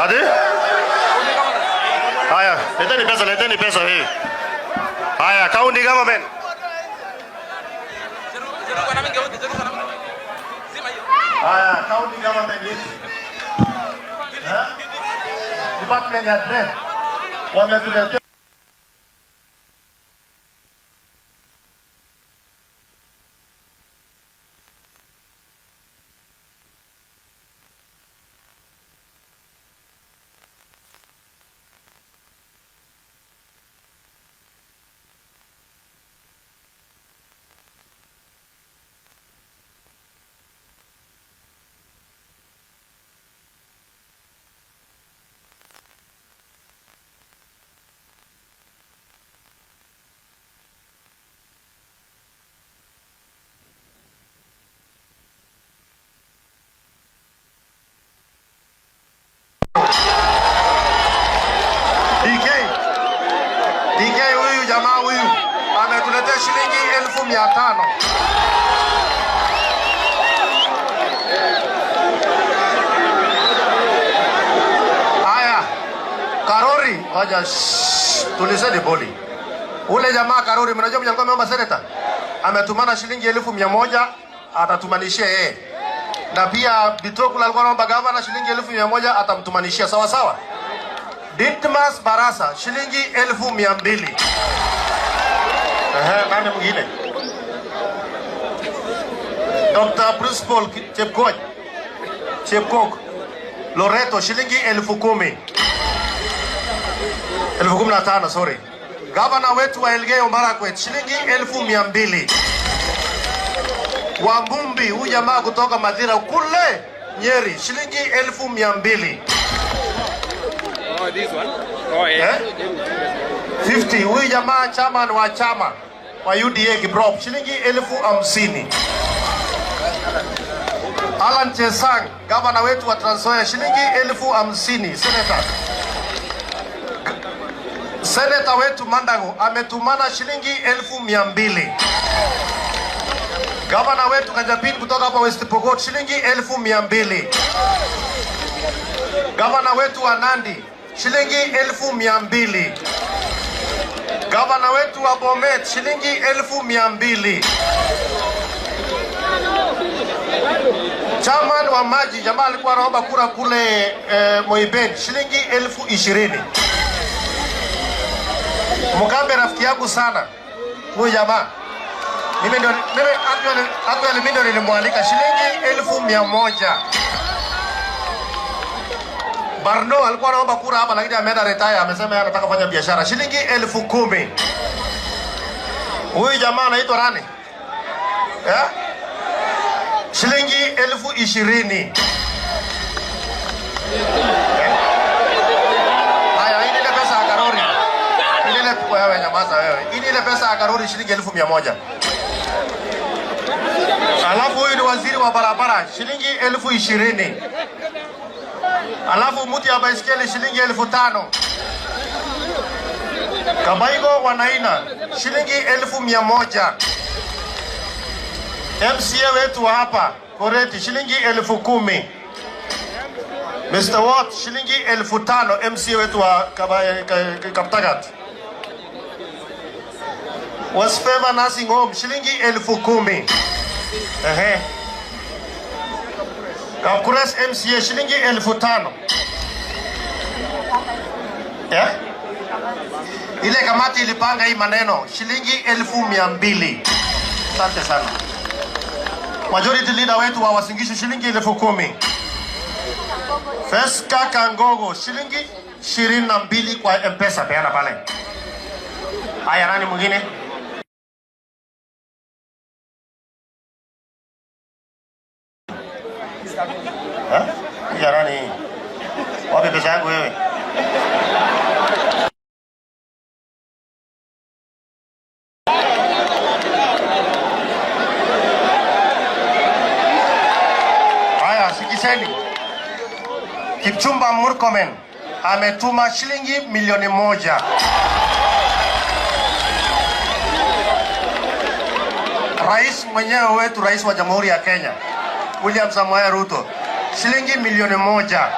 Ati? Haya, leteni pesa, leteni pesa hii. Haya, county government. Haya, county government yetu. Eh? Department ya Trade wametuletea DK. DK, huyu jamaa huyu ametuletea shilingi 500,000. Haya, Karori, ngoja, shh, tulizeni boli. Ule jamaa Karori, mnajua mwenye alikuwa ameomba seneta? Ametumana shilingi 100,000, atatumanishia yeye. Na pia Bitokula alikuwa anaomba gavana shilingi 100,000, atamtumanishia sawa sawa. Didmas Barasa shilingi 200,000. Ehe, nani mwingine? Dr. Principal Chepkoch Chepkok Loreto shilingi 10,000. 15,000, sorry. Gavana wetu wa Elgeyo Marakwet shilingi 200,000. Wambumbi, huyu jamaa kutoka Mathira kule Nyeri, shilingi 200,000. Oh, this one. Oh, yeah. Eh? 50. Huyu jamaa chairman wa chama wa UDA Kiprop, shilingi 50,000. Alan Chesang, gavana wetu wa Trans Nzoia, shilingi 50,000. Senator. Senator wetu Mandago ametumana shilingi 200,000. Gavana wetu Kajapin kutoka hapa West Pokot, shilingi 200,000. Gavana wetu wa Nandi, shilingi 200,000. Gavana wetu wa Bomet, shilingi 200,000. Chairman wa maji, jamaa alikuwa anaomba kura kule Moiben, shilingi 20,000. Mugambe rafiki yangu sana huyu jamaa, mimi ndio mimi actually mimi ndio nilimwalika, shilingi 100,000. Barno alikuwa anaomba kura hapa lakini ameenda retire, amesema yeye anataka kufanya biashara, shilingi 10,000. Huyu jamaa anaitwa nani? Eh? Shilingi 20,000. Eh? Haya, hii ni ile pesa ya Karori. Hii ni ile, wewe nyamaza wewe. Hii ni ile pesa ya Karori, shilingi 100,000. Alafu huyu ni waziri wa barabara, shilingi 20,000. Alafu mtu ya baiskeli shilingi 5,000. Kabaigo Wanaina shilingi 100,000. MCA wetu wa hapa Koreti shilingi 10,000. Mr. Watt shilingi 5,000, MCA wetu wa Kaptagat. West Favor Nursing Home shilingi 10,000. Ehe. Kapkures MCA shilingi 5,000. Eh? Ile kamati ilipanga hii maneno shilingi 200,000. Asante sana. Majority leader wetu wa Uasin Gishu shilingi 10,000. Feska Kangogo shilingi 22 kwa M-Pesa, peana pale. Haya, nani mwingine? Eh? Ya nani? Wapi pesa yangu wewe? Haya, sikizeni. Kipchumba Murkomen ametuma shilingi 1,000,000. Rais mwenyewe wetu, rais wa Jamhuri ya Kenya, William Samoei Ruto, shilingi 1,000,000.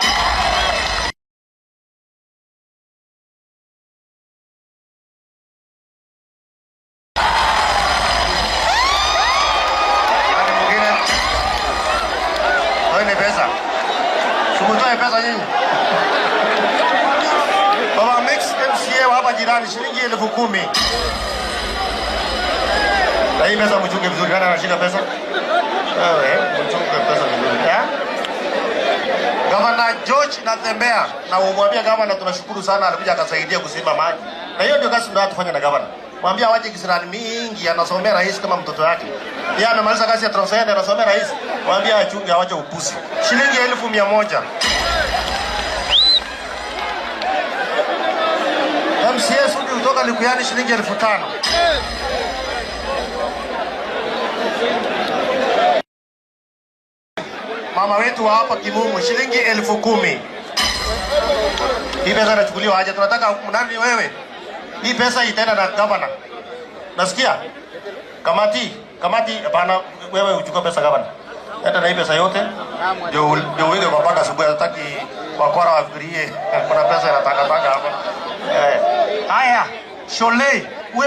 pesa nyinyi. Baba Mix MCA wa hapa jirani shilingi 10,000. Na hii pesa mchunge vizuri, nani anashika pesa? Wewe mchunge pesa vizuri. Eh? Gavana George Natembeya, na umwambia gavana tunashukuru sana, alikuja akasaidia kusimba maji. Na hiyo ndio kazi ndio tufanya na gavana. Mwambia waje kisirani mingi, anasomea rais kama mtoto wake. Yeye amemaliza kazi ya Trans Nzoia, anasomea rais. Mwambia achunge, awache upuzi. Shilingi 100,000. MCA Sudi kutoka Likuyani shilingi 5,000. Mama wetu wa hapa Kimumu shilingi 10,000. Hii pesa inachukuliwa aje? Tunataka nani wewe? Hii pesa itaenda na governor. Nasikia? Kamati, kamati hapana, wewe uchukue pesa governor. Enda na hii pesa yote. Ndio ndio uweke kwa paka asubuhi, hataki wakora wafikirie kuna pesa inatakataka hapa. Eh. Haya, Shole.